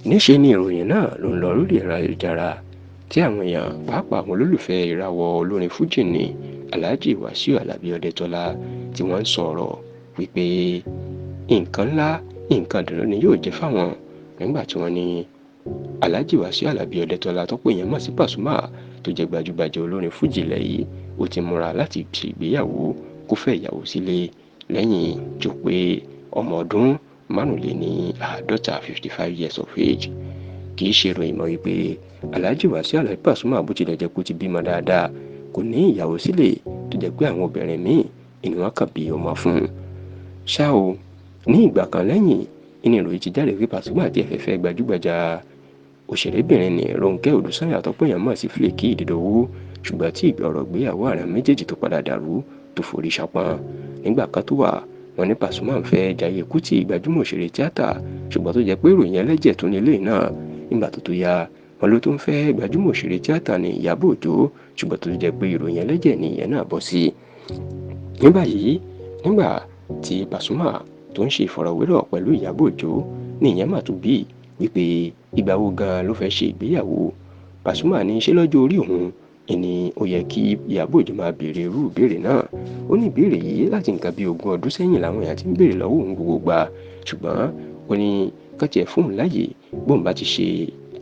Níṣe ni ìròyìn náà ló ń lọ lórí ẹ̀rọ ayélujára tí àwọn èèyàn, pàápàá àwọn olólùfẹ́ ìràwọ̀ olórin fújì ní Alhaji Wasiu Alabi Ọdẹ́tọ́lá, tí wọ́n ń sọ̀rọ̀ wípé nǹkan ńlá, nǹkan ìdùnnú ni yóò jẹ́ fáwọn nígbà tí wọ́n ní Alhaji Wasiu Alabi Ọdẹ́tọ́lá tọ́pọ̀ èèyàn mọ̀ sí Pasuma, tó jẹ́ gbajúgbajà olórin fújì ilẹ̀ yìí, ó ti múra láti ṣègbéyàwó kó fẹ́ ìyàwó sílé lẹ́yìn tó pé ọmọ ọdún 55, 55 years of age. Kì í ṣe ìròyìn mọ́ wípé Alhaji Wasiu Alabi Pasuma, bó tilẹ̀ jẹ́ kó ti bímọ dáadáa, kò ní ìyàwó sílé, tó jẹ́ pé àwọn obìnrin míì ni wọ́n kàn bí ọmọ fún un. Ṣá o, ní ìgbà kan lẹ́yìn ìní ìròyìn ti jáde pé Pasuma àti ẹ̀fẹ̀fẹ̀ gbajúgbajà òṣèrébìnrin ní Rónkẹ́ Odùsànyà tọ́pọ̀ èèyàn mọ̀ sí Flakky Ìdídọ́wọ́, ṣùgbọ́n tí ọ̀rọ̀ ìgbéyàwó àwọn méjèèjì tó padà dàrú tó forí ṣánpọ́n. Nígbà kan tó wà, wọ́n ní Pasuma ń fẹ́ Jaiye Kútì, gbajúmọ̀ òṣèré tíátà, ṣùgbọ́n tó jẹ́ pé ìròyìn ẹlẹ́jẹ̀ tó ní ilé náà. Nígbà tó tó yá, wọ́n ló tó ń fẹ́ gbajúmọ̀ òṣèré tíátà ní Ìyábọ̀ Òjó, ṣùgbọ́n tó jẹ́ pé ìròyìn ẹlẹ́jẹ̀ ní ìyẹn náà bọ́ sí. Ní báyìí, nígbà tí Pasuma tó ń ṣe ìfọ̀rọ̀wérọ̀ pẹ̀lú Ìyábọ̀ Òjó ní ìyẹn mà tún bí wípé ìgbà wo gan-an ló fẹ́ ṣe ìgbéyàwó. Pasuma ní ṣé lọ́jọ́ orí òun ìní ó yẹ kí Ìyábọ̀ Òjó máa béèrè irú ìbéèrè náà. Ó ní ìbéèrè yìí láti nǹkan bí 20 ọdún sẹ́yìn làwọn èèyàn ti ń béèrè lọ́wọ́ òun gbogbo gbà, ṣùgbọ́n ó ní kán tiẹ̀ fóun láàyè bóun bá ti ṣe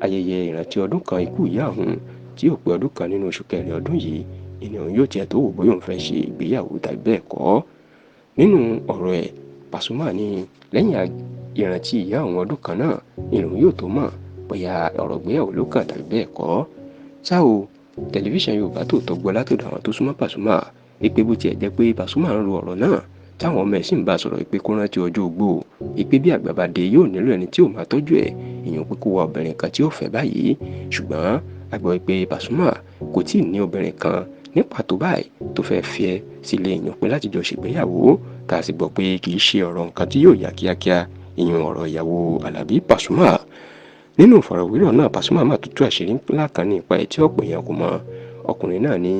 ayẹyẹ ìrántí ọdún kan ikú ìyá òun tí yóò pé ọdún kan nínú oṣù kẹrin ọdún yìí, ìní òun yóò tiẹ̀ tó wò bóyá òun fẹ́ ṣe ìgbéyàwó tàbí bẹ́ẹ̀ kọ́. Nínú ọ̀rọ̀ ẹ̀, Pasuma ní lẹ́yìn ìrántí ìyá òun ọdún kan náà ni òun yóò tó mọ̀ bóyá ọ̀rọ̀ ìgbéyàwó ló kàn tàbí bẹ́ẹ̀ kọ́. Ṣá o, tẹlifíṣàn Yorùbá Tòótọ́ gbọ́ látọ̀dọ̀ àwọn tó súnmọ́ Pasuma wípé bó tiẹ̀ jẹ́ pé Pasuma ń ro ọ̀rọ̀ náà, táwọn ọmọ ẹ̀ sì ń bá a sọ̀rọ̀ wípé kó rántí ọjọ́ ogbó, wípé bí àgbà bá dé yóò nílò ẹni tí ó máa tọ́jú ẹ̀, ìyẹn pé kó wá obìnrin kan tí ó fẹ́ báyìí. Ṣùgbọ́n a gbọ́ wípé Pasuma kò tíì ní obìnrin kan ní pàtó báyìí tó fẹ́ fẹ́ sílé, ìyẹn pé láti jọ ṣègbéyàwó, tá a sì gbọ́ pé kì í ṣe ọ̀rọ̀ nǹkan tí yóò yá kíákíá, ìyẹn ọ̀rọ̀ ìyàwó Alabi Pasuma. Nínú ìfọ̀rọ̀wérọ̀ náà, Pasuma máa tún tú àṣírí ńlá kan ní ipa ẹ̀ tí ọ̀pọ̀ èèyàn kò mọ̀. Ọkùnrin náà ní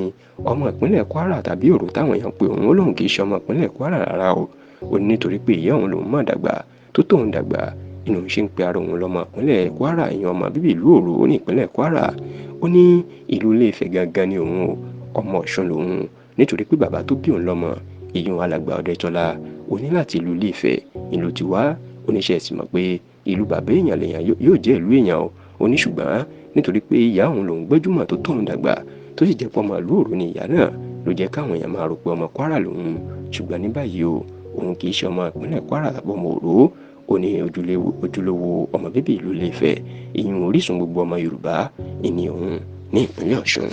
ọmọ ìpínlẹ̀ Kwara tàbí Òrò táwọn èèyàn pé òun, ó lóun kì í ṣe ọmọ ìpínlẹ̀ Kwara rárá o. Ó ní nítorí pé ìyá òun lòun mọ̀ dàgbà tó tóun dàgbà inú òun ṣe ń pe ara òun lọ́mọ ìpínlẹ̀ Kwara, ìyẹn ọmọ bíbí ìlú Òrò ní ìpínlẹ̀ Kwara. Ó ní ìlú Ilé-Ifẹ̀ gangan ni òun o, ọmọ Ọ̀ṣun lòun, nítorí pé bàbá tó bí òun lọ́mọ, ìyún alàgbà Ọdẹ́tọ́lá, ó ní láti ìlú Ilé-Ifẹ̀ ìlú tiwa. Oníṣẹ́ sì mọ̀ pé ìlú bàbá èèyàn lèèyàn yóò jẹ́ ìlú èèyàn o. Ó ní ṣùgbọ́n nítorí pé ìyá òun lòun gbẹ́júmọ̀ tó tóun dàgbà, tó sì jẹ́ pé ọmọ ìlú Òrò ni ìyá náà, ló jẹ́ káwọn èèyàn máa rò pé ọmọ Kwara lòun. Ṣùgbọ́n ní báyìí o, òun kì í ṣe ọmọ ìpínlẹ̀ Kwara tàbí ọmọ Òrò. Ó ní ojúlówó ọmọ bíbí ìlú Ilé-Ifẹ̀, ìyún orísun gbogbo ọmọ Yorùbá, ìní òun ní ìpínlẹ̀ Ọ̀ṣun.